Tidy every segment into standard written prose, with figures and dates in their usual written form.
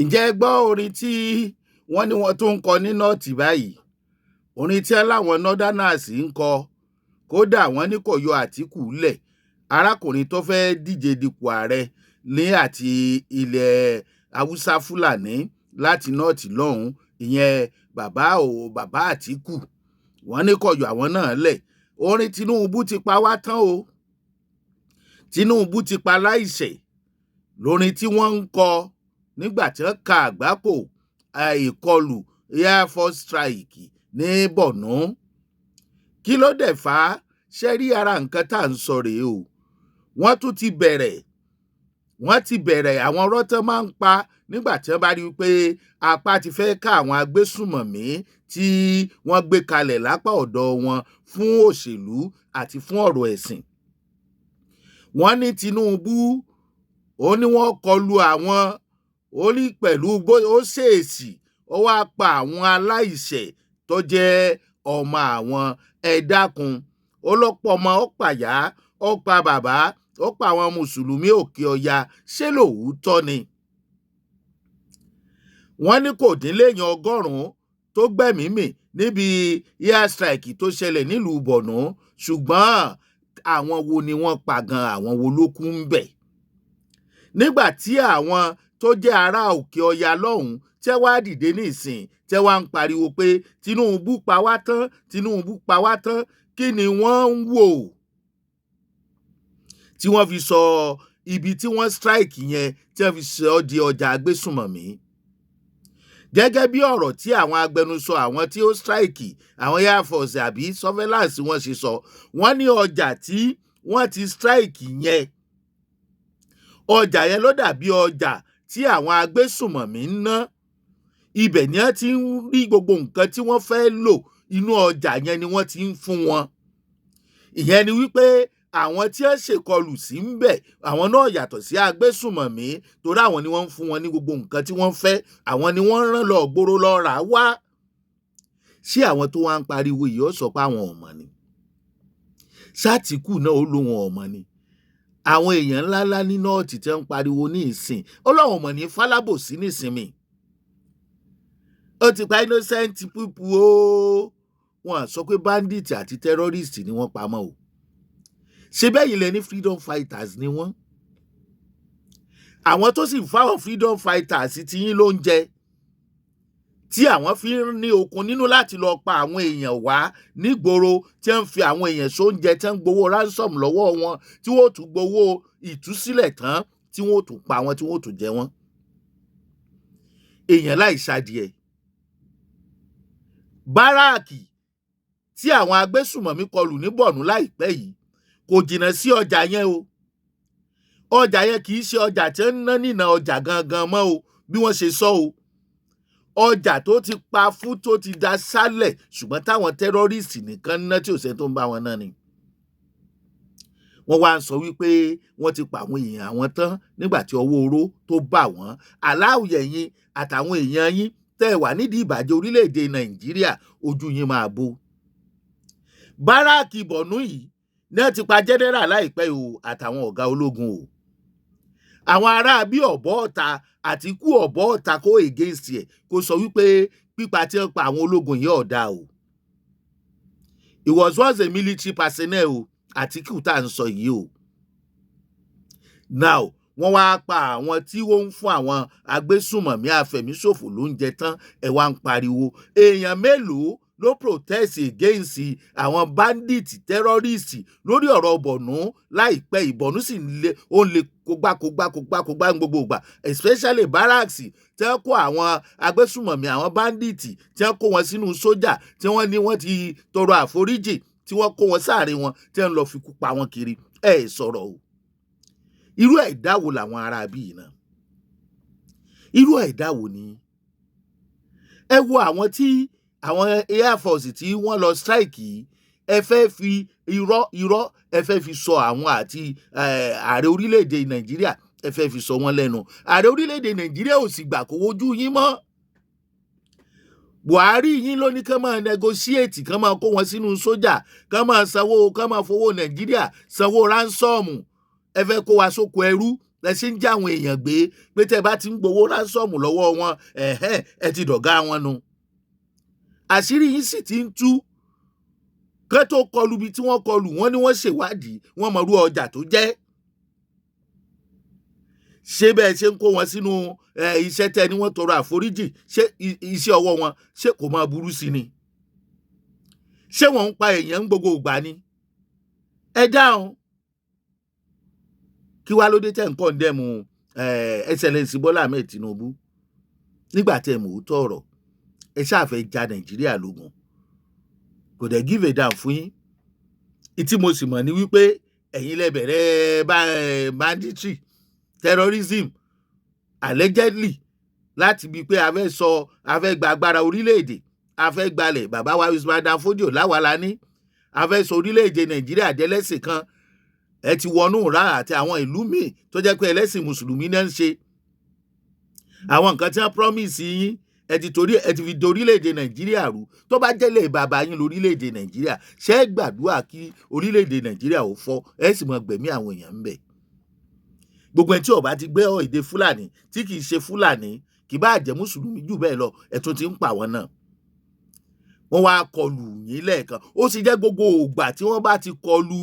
Ǹjẹ́ ẹ gbọ́ orin tí wọ́n ní wọ́n tún ń kọ ní North báyìí? Orin tí láwọn Northerners ń kọ. Kódà wọ́n ní kò yọ Àtíkù lẹ̀, arákùnrin tó fẹ́ díje dupò ààrẹ ní àti ilẹ̀ Haúsá Fúlàní láti North lọ́hùn-ún, ìyẹn bàbá ò bàbá Àtíkù. Wọ́n ní kò yọ àwọn náà lẹ̀. Orin "Tinubu ti pa wá tán o, Tinubu ti pa láìṣẹ̀" lórin tí wọ́n ń kọ nígbà tí wọ́n ka àgbákò ìkọlù air force strike ní Borno. Kí ló dẹ̀ fà á? Ṣe rí ara nǹkan tá à ń sọ rèé o. Wọ́n tún ti bẹ̀rẹ̀, wọ́n ti bẹ̀rẹ̀ àwọn ọ̀rọ̀ tán máa ń pa nígbà tí wọ́n bá rí i pé apá ti fẹ́ ká àwọn agbésùmọ̀mí tí wọ́n gbé kalẹ̀ lápá ọ̀dọ̀ wọn fún òṣèlú àti fún ọ̀rọ̀ ẹ̀sìn. Wọ́n ní Tinubu ó ní wọ́n kọlu àwọn, ó ní pẹ̀lú bó ó ṣèèṣì ó wáá pa àwọn aláìṣẹ̀ tó jẹ́ ọmọ àwọn. Ẹ dákun, ó lọ́pọ̀ ọmọ, ó pàyà, ó pa bàbá, ó pa àwọn Mùsùlùmí Òkè Ọya. Ṣé lóòótọ́ ni? Wọ́n ní kò dín léèyàn 100 tó gbẹ́mìí mì níbi air strike tó ṣẹlẹ̀ nílùú Borno, ṣùgbọ́n àwọn wo ni wọ́n pa gan? Àwọn wo ló kú ń bẹ̀? Nígbà tí àwọn tó jẹ́ ará Òkè Ọya lọ́hùn-ún tẹ́ wá dìde nísìn, tẹ́ wá ń pariwo pé "Tinubu pa wá tán, Tinubu pa wá tán", kí ni wọ́n ń wò tí wọ́n fi sọ ibi tí wọ́n strike yẹn, tí wọ́n fi sọ ọ́ di ọjà agbésùnmọ̀mí? Gẹ́gẹ́ bí ọ̀rọ̀ tí àwọn agbẹnusọ àwọn tí ó strike, àwọn air force àbí surveillance wọ́n ṣe sọ, wọ́n ní ọjà tí wọ́n ti strike yẹn, ọjà yẹn ló dàbí ọjà tí àwọn agbésùnmọ̀mí ń ná. Ibẹ̀ ni wọ́n ti ń rí gbogbo nǹkan tí wọ́n fẹ́ lò. Inú ọjà yẹn ni wọ́n ti ń fún wọn. Ìyẹn ni wípé àwọn tí wọ́n ṣèkọlù sí ń bẹ̀, àwọn náà yàtọ̀ sí agbésùnmọ̀mí, torí àwọn ni wọ́n ń fún wọn ní gbogbo nǹkan tí wọ́n fẹ́, àwọn ni wọ́n rán lọ gbòòrò lọ rà wá. Ṣé àwọn tó wá ń pariwo yìí ó sọ pé àwọn ò mọ̀ ni? Sátìkù náà ó lóun ò mọ̀ ni? Àwọn èèyàn ńláńlá ní North tí wọ́n ń pariwo ní ìsìn, ó lọ́wọ́n mọ̀ ní fálábòsí nísìnyí, ó ti pa innocent people o. Wọn sọ pé bandit àti terrorist ni wọ́n pamọ́ o. Ṣe bẹ́yìn lẹ ní freedom fighters ni wọ́n? Àwọn tó sì fáwọn freedom fighters ti yín ló ń jẹ, tí àwọn fi ń ní okun nínú láti lọ pa àwọn èèyàn wá nígboro, tí wọ́n ń fi àwọn èèyàn sóúnjẹ, tí wọ́n ń gbowó ransom lọ́wọ́ wọn, tí wọ́n ó tún gbowó ìtúsílẹ̀ tán, tí wọ́n ó tún pa wọn, tí wọ́n ó tún jẹ wọ́n èèyàn láì ṣadìẹ. Barrack tí àwọn agbésùmọ̀mí kọlù ní Borno láìpẹ́ yìí kò jìnnà sí ọjà yẹn o. Ọjà yẹn kì í ṣe ọjà tí ń ná nínà ọjà gangan mọ́ o, bí wọ́n ṣe sọ o. Ọjà tó ti pa fún, tó ti da sálẹ̀, ṣùgbọ́n táwọn terrorist nìkan ná, tí ò sẹ́ni tó ń bá wọn ná ni. Wọ́n wá ń sọ wípé wọ́n ti pa àwọn èèyàn àwọn tán nígbà tí ọwọ́ oró tó bà wọ́n. Aláwùyẹ̀ yín àtàwọn èèyàn yín tẹ́ ẹ wà nídìí ìbàjẹ́ orílẹ̀-èdè Nàìjíríà, ojú yín máa bó. Barrack Borno yìí ní wọ́n ti pa general láìpẹ́ o àtàwọn ọ̀gá ológun o. Àwọn ará bí ọ̀bọ ọ̀ta, Àtìkú ọ̀bọ ọ̀ta kó against ẹ̀, kó sọ wípé pípa tí wọ́n pa àwọn ológun yìí ọ̀dà o. He was once a military personnel o, Àtìkù tá à ń sọ yìí o. Now wọ́n wá pa àwọn tí ó ń fún àwọn agbésùmọ̀mí afẹ̀míṣòfò lóúnjẹ tán, ẹ̀ wá ń pariwo. Èèyàn mélòó ló protest against àwọn bandit terrorist lórí ọ̀rọ̀ Borno láìpẹ́? Ìbọ̀nú sì ń le, ó ń le kógbá kógbá kógbá kógbá ní gbogbo ìgbà, especially barracks tí wọ́n kó àwọn agbésùmọ̀mí, àwọn bandit, tí wọ́n kó wọn sínú sójà, tí wọ́n ní wọ́n ti tọrọ àforíjì, tí wọ́n kó wọn sáàrin wọn, tí wọ́n lọ fi kú pa wọn kiri. Ẹ sọ̀rọ̀ o. Irú ẹ̀dá wo làwọn ará bíi náà? Irú ẹ̀dá wo ni? Ẹ wo àwọn tí àwọn air force tí wọ́n lọ strike yìí, ẹ fẹ́ fi irọ́ irọ́, ẹ fẹ́ fi sọ àwọn àti ààrẹ orílẹ̀-èdè Nàìjíríà, ẹ fẹ́ fi sọ wọ́n lẹ́nu. Ààrẹ orílẹ̀-èdè Nàìjíríà ò sì gbà kó wojú yín mọ́. Buhari yín ló ní kán máa negotiate, kán máa kó wọn sínú sójà, kán máa sanwó, kán máa fowó Nàìjíríà sanwó ransom. Ẹ fẹ́ kó wa sóko ẹrú. Lẹ ṣe ń já àwọn èèyàn gbé pé tẹ́ ẹ bá ti ń gbowó ransom lọ́wọ́ wọn, ẹ̀hẹ́n, ẹ ti dọ̀gá wọn nu. Àṣírí yín sì ti ń tú. Kẹ́ tó kọlu ibi tí wọ́n kọlù, wọ́n ní wọ́n ṣèwádìí, wọ́n mọ̀rú ọjà tó jẹ́. Ṣé bẹ́ẹ̀ ṣe ń kó wọn sínú iṣẹ́ tẹ́ ni wọ́n tọrọ àforíjì, ṣé iṣẹ́ ọwọ́ wọn, ṣé kò máa burú sí ni? Ṣé wọ́n ń pa èèyàn ń gbogbo ìgbà ni? Ẹ dáhùn. Kí wá ló dé tẹ́ ń condemn Excellency Bọ́lá Ahmed Tinubu nígbà tẹ́ ẹ mọ̀ ó tọ̀rọ̀? Ẹ ṣáà fẹ́ ja Nàìjíríà lógun, kò dẹ̀ give a damn fún yín. Ìtí mo sì mọ̀ ní wípé ẹ̀yin lẹ bẹ̀rẹ̀ banditry, terrorism, allegedly, láti bíi pé a fẹ́ sọ, a fẹ́ gba agbára orílẹ̀-èdè, a fẹ́ gbalẹ̀ bàbá wa Usman Dan Fodio láwa la ní, a fẹ́ sọ orílẹ̀-èdè Nàìjíríà dẹ́lẹ́sìn kan. Ẹ ti wọnú ra àti àwọn ìlú míì tó jẹ́ pé ẹlẹ́sìn mùsùlùmí náà ń ṣe àwọn nǹkan tí wọ́n promise yín. Ẹ ti torí ẹ ti fi dorílẹ̀-èdè Nàìjíríà rú. Tó bá jẹ́lẹ̀ bàbá yín lórílẹ̀-èdè Nàìjíríà, ṣé ẹ gbàdúrà kí orílẹ̀-èdè Nàìjíríà ò fọ́, ẹ sì máa gbẹ̀mí àwọn èèyàn ń bẹ̀? Gbogbo ẹni tí ó bá ti gbé èdè Fúlàní, tí kì í ṣe Fúlàní, kì bá jẹ́ mùsùlùmí jù bẹ́ẹ̀ lọ, ẹ tún ti ń pa wọn náà. Wọ́n wá kọlù yín lẹ́ẹ̀kan. Ó sì jẹ́ gbogbo ògbà tí wọ́n bá ti kọlù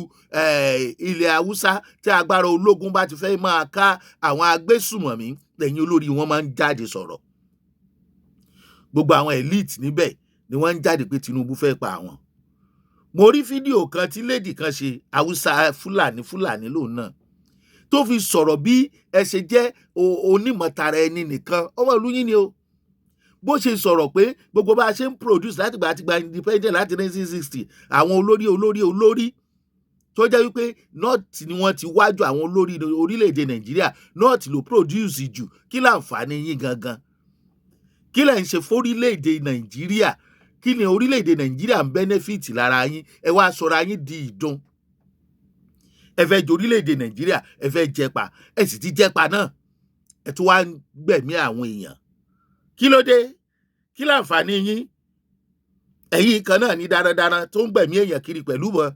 ilẹ̀ Haúsá, tí agbára ológun bá ti fẹ́ máa ká àwọn agbésùmọ̀mí, lẹ́yìn olórí wọn máa ń jáde sọ̀rọ̀. Gbogbo àwọn elite níbẹ̀ ni wọ́n ń jáde pé Tinubu fẹ́ pa àwọn. Mo rí fídíò kan tí lady kan ṣe, Haúsá Fúlàní, Fúlàní lòun náà, tó fi sọ̀rọ̀ bí ẹ ṣe jẹ́ onímọ̀tara ẹni nìkan. Ọmọ ìlú yín ni o. Bó ṣe sọ̀rọ̀ pé gbogbo bá a ṣe ń produce láti gbà àti gba independent láti 1960, àwọn olórí olórí olórí tó jẹ́ wípé North ni wọ́n ti wájú, àwọn olórí orílẹ̀-èdè Nàìjíríà, North ló produce jù. Kí láǹfààní yín gangan? Kí lẹ̀ ń ṣe fórílẹ̀-èdè Nàìjíríà? Kí ni orílẹ̀-èdè Nàìjíríà ń benefit lára yín? Ẹ wá sọra yín di ìdun. Ẹ fẹ́ jẹ orílẹ̀-èdè Nàìjíríà, ẹ fẹ́ jẹpa, ẹ sì ti jẹpa náà, ẹ tún wá ń gbẹ̀mí àwọn èèyàn. Kí ló dé? Kí láǹfààní yín? Ẹ̀yin kan náà ní darandaran tó ń gbẹ̀mí èèyàn kiri pẹ̀lú mọ́,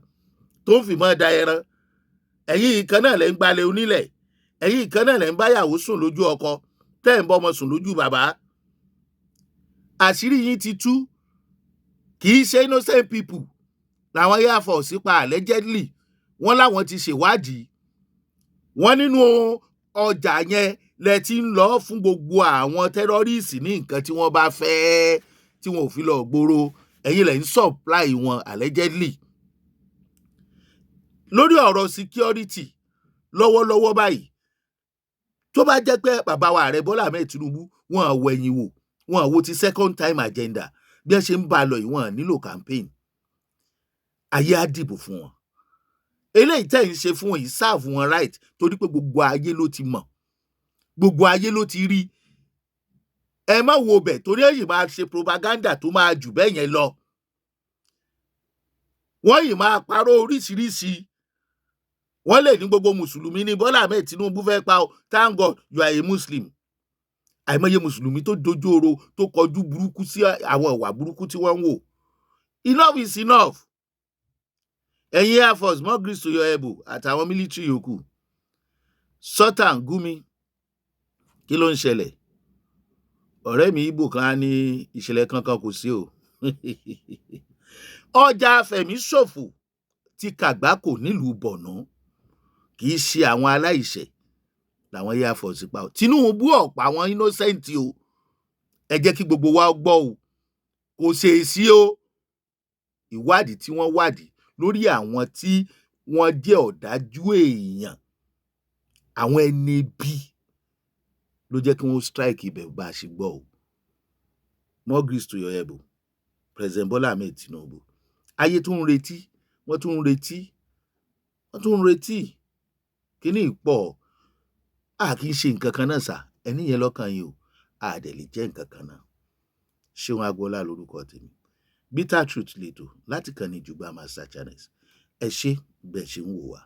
tó ń fìmọ́ da ẹran. Ẹ̀yin kan náà lẹ́ ń gbalẹ̀ onílẹ̀. Ẹ̀yin kan náà lẹ́ ń báyàwó sùn lójú ọkọ, tẹ́ ń bọ́mọ sùn lójú bàbá. Àṣírí yín ti tú. Kì í ṣe innocent people làwọn Air Force pa, allegedly. Wọ́n láwọn ti ṣèwádìí wọ́n, nínú ọjà yẹn lẹ ti ń lọ fún gbogbo àwọn terrorist ní nǹkan tí wọ́n bá fẹ́, tí wọn ò fi lọ gbòòrò. Ẹ̀yin lẹ ń supply wọn, allegedly. Lórí ọ̀rọ̀ security lọ́wọ́lọ́wọ́ báyìí, tó bá jẹ́ pé bàbá wa Ààrẹ Bọ́lá Ahmed Tinubu, wọn à wẹ̀yìn wò, wọn à wo ti second time agenda, bí ẹ ṣe ń bá a lọ yìí, wọn à nílò campaign, ayé á dìbò fún wọn. Eléyìí tẹ́ ń ṣe fún wọn yìí serve wọn right, torí pé gbogbo ayé ló ti mọ̀, gbogbo ayé ló ti rí. Ẹ má wo bẹ̀, torí èyí máa ṣe propaganda tó máa jù bẹ́ẹ̀ yẹn lọ. Wọ́n yìí máa parọ́ oríṣiríṣi. Wọ́n lè ní gbogbo mùsùlùmí ní Bọ́lá Ahmed Tinubu fẹ́ pa o. Thank God you are a Muslim. Àìmọye mùsùlùmí tó dojú oro, tó kọjú burúkú sí àwọn ìwà burúkú tí wọ́n ń wò. Enough is enough. Ẹ̀yin Air Force, more grease to your elbow, àtàwọn military yòókù. Sultan Gumi, kí ló ń ṣẹlẹ̀? Ọ̀rẹ́ mi Ìgbò kan á ní ìṣẹ̀lẹ̀ kankan kò sí o. Ọjà afẹ̀míṣòfò ti kàgbákò nílùú Borno. Kì í ṣe àwọn aláìṣẹ̀ làwọn Air Force pa o. Tinubu ọ̀pọ̀ àwọn innocent o. Ẹ jẹ́ kí gbogbo wa gbọ́ o, kò ṣèèṣì o. Ìwádìí tí wọ́n wádìí lórí àwọn tí wọ́n jẹ́ ọ̀dájú èèyàn, àwọn ẹni bí, ló jẹ́ kí wọ́n strike ibẹ̀, bá a ṣe gbọ́ o. More grease to your elbow, President Bola Ahmed Tinubu. Ayé tún ń retí, wọ́n tún ń retí, wọ́n tún ń retí. Kíní ìpọ̀ a kì í ṣe nǹkan kan náà sà. Ẹni yẹn lọ́kàn yìí o, a dẹ̀ lè jẹ́ nǹkan kan náà. Ṣéun Agboola lórúkọ tèmi. Bitter Truth lètò láti kàn ní Jùgbà Master Channels. Ẹ ṣé bẹ́ẹ̀ ṣe ń wò wá.